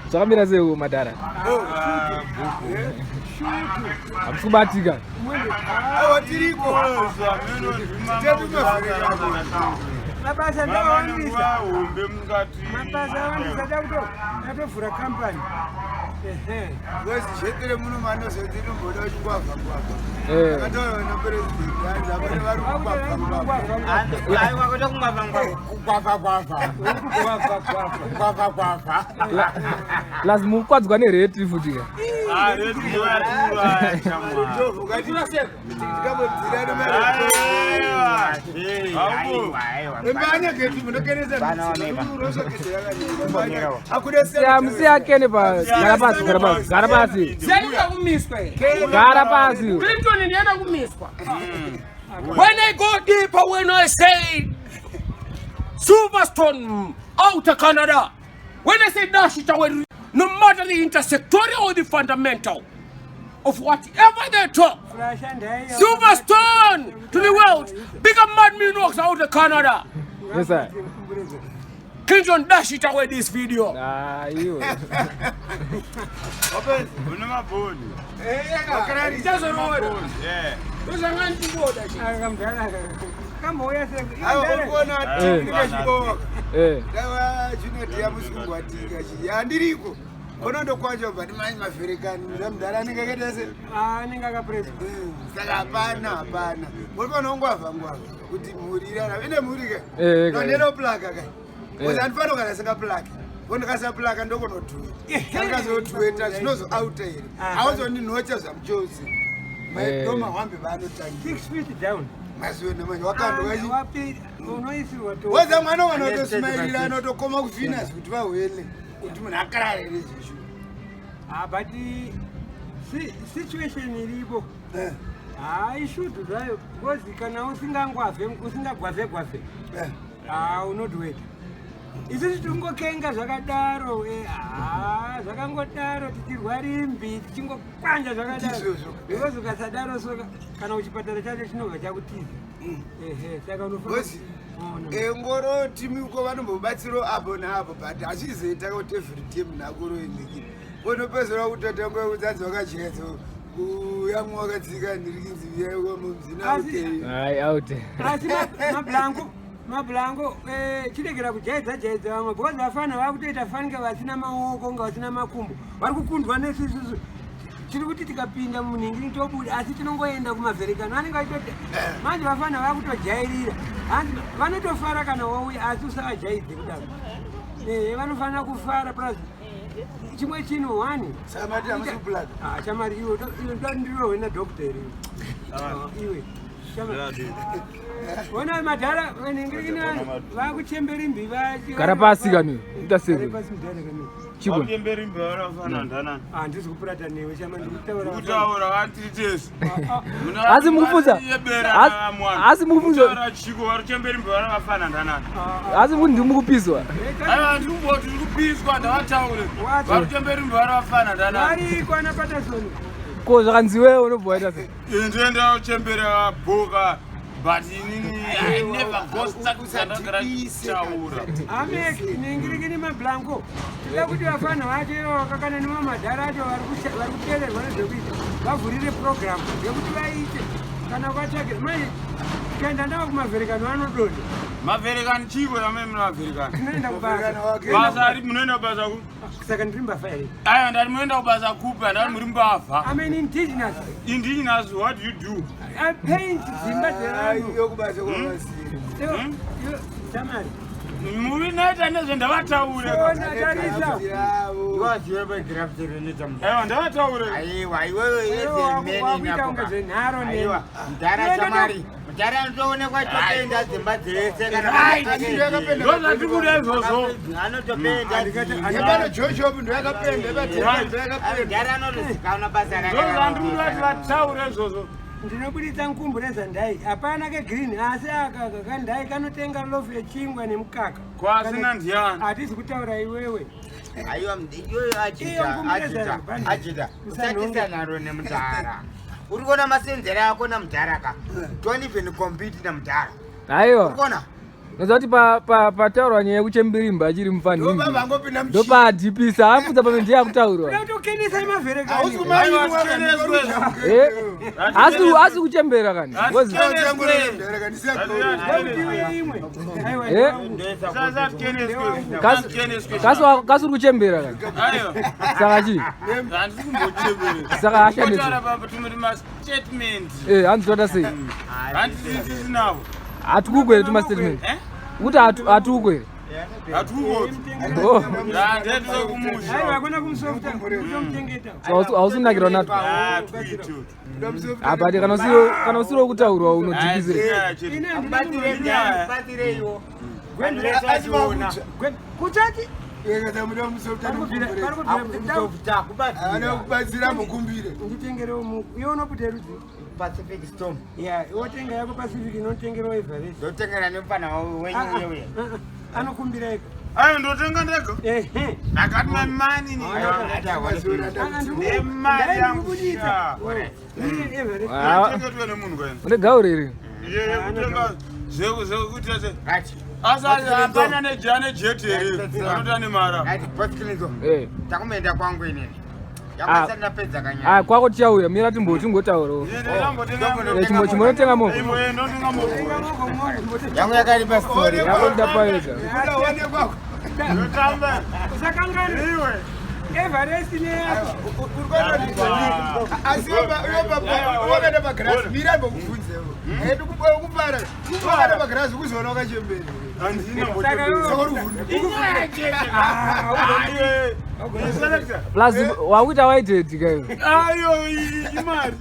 Zvakamira sei madhara? Hamusi kubatika. Awa tiriko. Mabasa ndawandisa. Mabasa awandisa dakuto ndatovhura company. Ehe. Because zvetere muno manozoti inomboda uchingwavha ngwavha. Eh. Akataura na president hanzi hapana vari kungwavha ngwavha. Aiwa, kuda kungwavha ngwavha. Kugwavha gwavha. Gwavha gwavha. Kugwavha gwavha. Plus mukwadzwa nereti futi ka. Ndovhu kati tikambodzira nemari. Embanya geti munokenesa mutsi. Akuda Siya musiyakene pa gara pasi, gara pasi, gara pasi. Siyani kumiswa here. Gara pasi. Clinton ndienda kumiswa. When I go deeper, when I say Silverstone out of Canada, when I say dash it away, no matter the intersectorial or the fundamental of whatever they talk, Flasha ndaiya. Silverstone to the world, bigger mad Minox out of Canada. Yes sir. Clinton dash it away this video. Ah, iwe. Akamdala. Kambouya se. Aiwa uri kuona Eh. tikachibooka. Eh. Daiwa Junior Dia musingwatika chi. Handiriko. Kono ndokwacho but manje mavherekani mudhara anenge akaita se. Ah, anenge akapresa. Saka hapana hapana. Muri pano ngwavha ngwavha kuti mhuri irarame. Ine mhuri ka. Eh, ka. Ndino plaka ka. Eh. Because andifano kana singa plaka. Ndikasa ndokonotuweta. Ndikazotuweta zvinozo outa here. Hauzondinocha zvamuchose. Eh. Maidoma hwambe vanotangira. 6 feet down. Mazuva nemanje wakandwa chi. Wapi unoisirwa to. Weza mwana wanotosmairira anotokoma kufinasi kuti vahwele kuti munhu akarara here zvishu. Ah, but situation iripo. Haishutu zvayo because kana usingangwavhe usingagwavhe gwavhe ah unodweta. Isusu tingokenga zvakadaro eh, ah, zvakangodaro tichirwarimbi tichingokwanja zvakadaro Ndizvozvo. because ukasadaro so kana kuchipatara chacho chinobva chakutiza. Ehe, saka unofanira Because Ona. eh, ngoro timu uko vanombobatsirawo apo neapo but hazvizoita kuti every team nakoroendekini unopedzera kutotanga kudzadzi wakajeka kuyamwa wakadzika ndirikinzi mumzina Hayi out. Asi mablanko mablanko eh, chiregera kujaidza jaidza vamwe because vafana vakutoita fanika vasina maoko nga vasina makumbo vari kukundwa nesususu tiri kuti tikapinda munhingini tobuda asi tinongoenda kumavherekano anenge achitoti manje vafana vakutojairira hanzi vanotofara kana wauya asi usavajaidze kudaro ehe vanofanira kufara plus chimwe chinhu one Saka mati hamusi kuplaka? Ah, chamari iwe iwe ndoandirohwe nadhokta here iwe Chamari. Ona madhara vanhingirikini vanhu vakuchemberimbi Gara pasi kani. Ita Gara sei. pasi mudhara kani Chiko. handisi kupurata newe chama ndikutaura kutaura vatitesi Asi mukufunza. Asi mukufunza. chiko vari chemberimbi vari vafana ndanani Asi mukuti ndimukupiswa. aiwa ndikumboti ndiri kupiswa ndavataure vari chemberimbi vari vafana ndanani variko ana patasoni Ko zvakanzi wewe unobva waita sei? ndoenda kuchembera bhoka but inini I never go stuck ndagara kutaura amek ningirikini mablanko tida kuti vafana vacho ivo vakakana nemamadhara acho vari kupererwa nezvekuita vavhurire program yekuti vaite kana ukatsvake manje tikaenda ndava kumavherekano anodonha mavherekani chiko namai muna mavherekani tinoenda kubasa basa ari munoenda kubasa ku saka ndiri mbavha here aiwa ndati munoenda kubasa kupi handati muri mbavha I'm an indigenous. Indigenous, what do you do? I paint dzimba dzevanhu. Yokubasa kwavasiri. Iwe, Samari. Munoita nezvendavataure. Ona tarisa. Aiwa ndavataure. Aiwa, iwewe Iwe yezemeni wakuita kunge napo. zvenharo neni. Aiwa, mudhara chamari. Mudhara anotoonekwa achitopenda dzimba dzese kana Ndozvatikuda izvozvo. anotopenda Yepano Joshua ndoyakapenda yepatemba ndoyakapenda. mudhara anotozikanwa basa rake. Ndozvandikuda kuti vataure izvozvo. Ndinobuditsa nkumbu rezandai. Hapana kegreen asi aka kakandai kanotenga loaf yechingwa nemukaka. Kwasina ndiani. Hatisi kutaura iwewe. Aiwa, iyoyo Iyo achita, ngumbu achita, rezano, achita. Usanhonge. Usatisa nharo nemudhara. Uri kuona masenzera ako namudhara ka. Don't even compete namudhara. Uri Aiwa. kuona? Unoziva kuti pataurwa nyaya yekuchembirimba achiri mufanhingi. Ndopavangopinda muchii. Ndopaadhipisa apfudza pamwe ndiye akutaurwa. Unotokenesa Hausi mavherekani. kumaini Aiwa, wakani. Eh? Asi asi kuchembera kani. Because Ndakupiwe imwe. Aiwa, Eh? ndewangu. Kasi uri kuchembera kani. Aiwa. Saka chii? Handisi kumbochembera. Saka hasha Kutaura papa tumwe mastatement. Eh, hanzi toda sei? Handisi navo. Hatiukwere tuma statement. Eh? Kuti hatiukwere. Hatiukotu. Oh. Handetwe kumusha. Aiwa, hakuna kumusofta, kutomuchengeta. So hausi kunakirwa natwo. Ah, tuito. Apa kana usiro kutaurwa unodhipisira. Ini handina munhu. Batireiwo. Kutsvati? Pari kubvira- pari kubvira- Haana kubatsira mukumbire. Nditengerewo muku. Iwe unoputa rudzi? Pacific Storm. Ya, wotenga yako Pacific inotengerewo Everest. Ndotengera nemufana wenyu Ah, uye uye. ah, ah, Anokumbira ega. Ayo ndotenga ndega. Ehe. Ndakati mamani ni. Nemari yangu sha. Everest. Ah, Chengetwe nemunhu kaena. une gauri iri. Iye kutenga zvekuita se. Right. Asi hapana nejane jeti here. Anota nemara. Right, boss Clinton. Eh. Takumenda kwangu inini. Ah. Yakwasati ndapedza kanyaya. Ah, kwako tichauya mira timbotaurawo. Eh, chimbonotenga movha. Imwe ndotenga movha. Yangu yakaripa story. Yako ndapawega. Unaonekwa. Ndotamba. Usakangana. Iwe. Everest neyako. Asi wakaenda pagirasi mira mbokubvunzewo kupara wakaenda pagirasi kuzoona wakachembera. Handina Saka iwe- Saka uri vhundu. Ah, Iwe. Selector. Plus wakuita whitehead kayo. Ayo imari.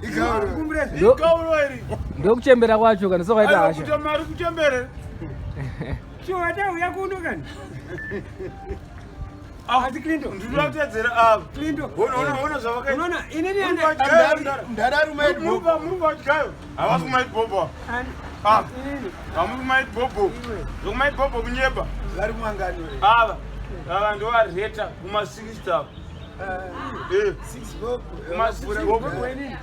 Igauro. ukumbira zvi- Ikauro iri. Ndokuchembera kwacho kana sokaita Ayo hasha. kuita mari kuchembere. Chiwa tauya kuno kani. Ah, Asi Clinton. Ndinoda kutedzera ava. Clinton. Ona ona ona zvavakaita. Unoona inini ane Ndararume Muri vadyayo. Havasi kumaibhobho. ani- Ah. inini. Hamuri kumaibhobho. Zvokumaibhobho kunyeba. vari muangano. Ava. Ava ndovareta kuma-60 ava. Eh, kuma-60 bhobho.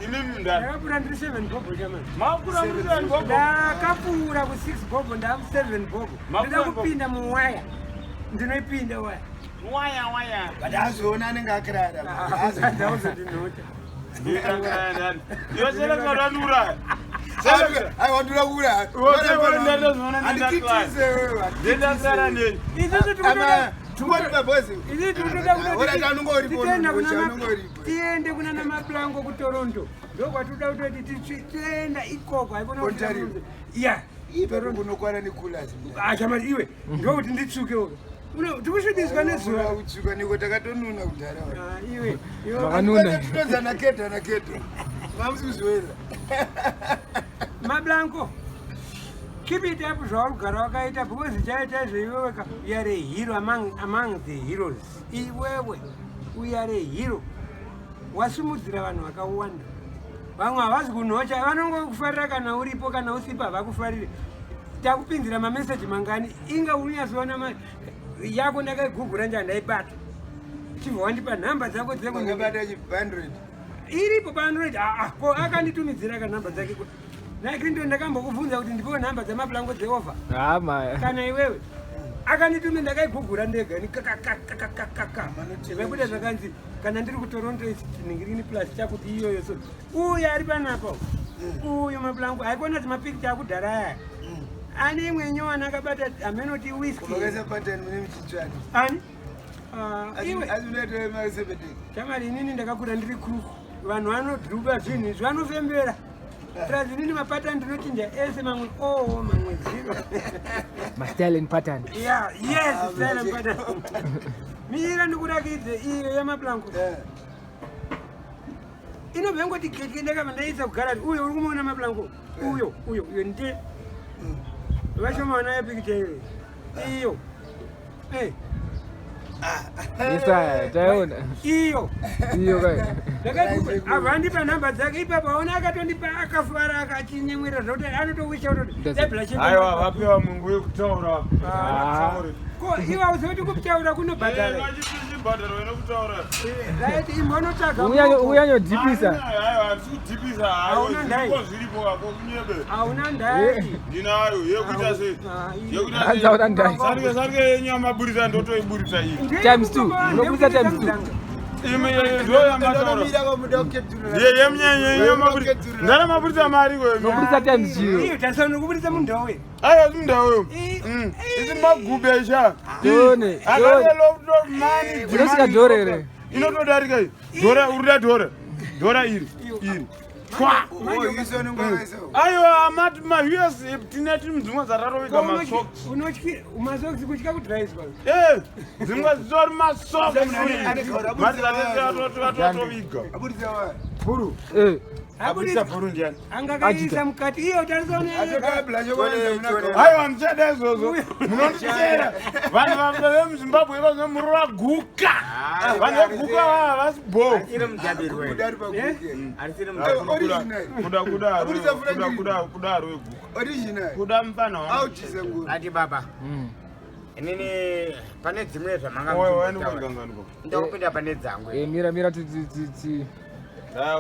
Imimi ndani. Ndakapfuura ndiri 7 bhobho chamani. Makura muri seven bhobho. Ndakapfuura ku 6 bhobho ndaku 7 bhobho. Makura Ndoda bhobho. kupinda muwaya. Ndinoipinda waya. Waya waya. But azoona anenge akirara. Ndauzondinota. Iwe selector ndandiuraya. Aiwa ndura kuura. Handikitise wewe. Ndendasara neni. Isusu tikutoda Tungori mabhozi. Isusu tikutoda Ora tanongoripo. titenda kuna Unongoripo. tiende kuna namaplango kuToronto. Ndokwatinoda kutoti tienda ikoko haikona kuti Ontario. Ya. Ipapo kunokwana nekulasi. Achamari iwe ndokuti nditsvuke uko. Tikusvibiswa nezuva. Kutsvuka niko takatonuna kudhara. Ah, iwe. Iwe Makanuna. Tinonza nakedha nakedha. Mamusi kuzviwera. Mablanco. Keep it up zvauri kugara wakaita because chaita izvo iwewe ka you are a hero among the heroes. Iwewe you are a hero. Wasimudzira vanhu vakawanda. Vamwe havazi kunhocha vanongokufarira kana uripo kana usipo havakufariri. Takupinzira mameseji mangani inga unyatsoona yako ndakaigugura njani ndaibata. Chibva wandipa nhamba dzako dzeko Makabata chi100. iripo paandroid aa ko akanditumidzira ka nhamba dzake naClinton ndakambokubvunza kuti ndipewo nhamba dzamaplango dzeova Ah, ma. kana iwewe akanditumi ndakaigugura ndega ni kakakakakakaka zvekuda zvakanzi kana ndiri kuToronto ningirini plus chakuti iyoyo so uyu ari panapa uyu maplango haikona kuti mapikicha akudhara aya ane imwe nyowani akabata amenoti whisky Makaisa pattern mune muchitsvani. ani Ah, iwe Asi unoita ma7 chamari inini ndakakura ndiri kuruku vanhu vanodhuba zvinhu izvi vanofembera plus inini mapatani ndinochinja ese mamwe oo mamwe zero Ma style and pattern. ya yes style and pattern mira ndikurakidze iyo yamaplanko inobva ingoti keke ndakabva ndaisa kugarari uyo uri kumuona maplanko uyo uyo uyo nde vashoma vanayo pikicha iyoyo iyo Eh, Isa, taiona. iyo Iyo kai. abva andipa nhamba dzake ipapo aona akatondipa akafara akachinyemwerera zvokuti anotowisha kutoti That's debla Aiwa vapiwa mungu wekutaura. Ah. Ko iwe hauzoti kutaura kunobhadhara. Ngachibhadharwe nekutaura. Right, imbonotsvaga. Uyanyodhipisa. Aiwa, handisi kudhipisa. Hauna ndai. Zviriko zviripo ako kunyebe. Hauna ndai. Ndinayo yekuita sei? Ah, iyo. Yekuita Hanzi hauna ndai. Sarike sarike yenyu yamaburitsa ndotoiburitsa iyi. Times two. Unoburitsa times two. Imi ndo yamataura. Ndonomira kwamuda kukepturira. Ye yemunyenye yamaburitsa. Ndana maburitsa mari kwe. Unoburitsa times zero. Iyo tasana kuburitsa mundawe. Aiwa mundawo. Isi magube sha. Tone, I got a lot of money. Unosvika dhora here? Inotodarika iyi. Dhora urida dhora. Dhora iri. Iri. Twa. Oh, iso nongwakaisa. Aiwa mati ma US tine tiri dzimwe dzataroviga masocks. Unotyira masocks kutya kudhiraiswa. Eh, dzimwe dzitori masocks. Ane gaura Mati dzatatoviga. Abudisa wa. Bhuru. Eh, Abudisa bhuru ndiani? Angakaisa mukati iyo tarisana. Atoka blasho kwanza muna gaura. Aiwa muchada izvozvo. Munonditera. Vanhu vemuZimbabwe vazvo murova guka. Vanhu veguka vava havasi bho. Arisiri mudhabirwe. Kudari paguke. Arisiri mudhabirwe. Original. Kuda kuda Abudisa kuda Franklin. kuda kuda weguka. Original. Kuda mfana wangu. Autise nguru. Ati baba. Inini pane dzimwe zvamanga Oyo wani muchimbotaura. kukanganwa. Ndakupinda pane dzangu. Eh, mira mira ti ti ti. Ah,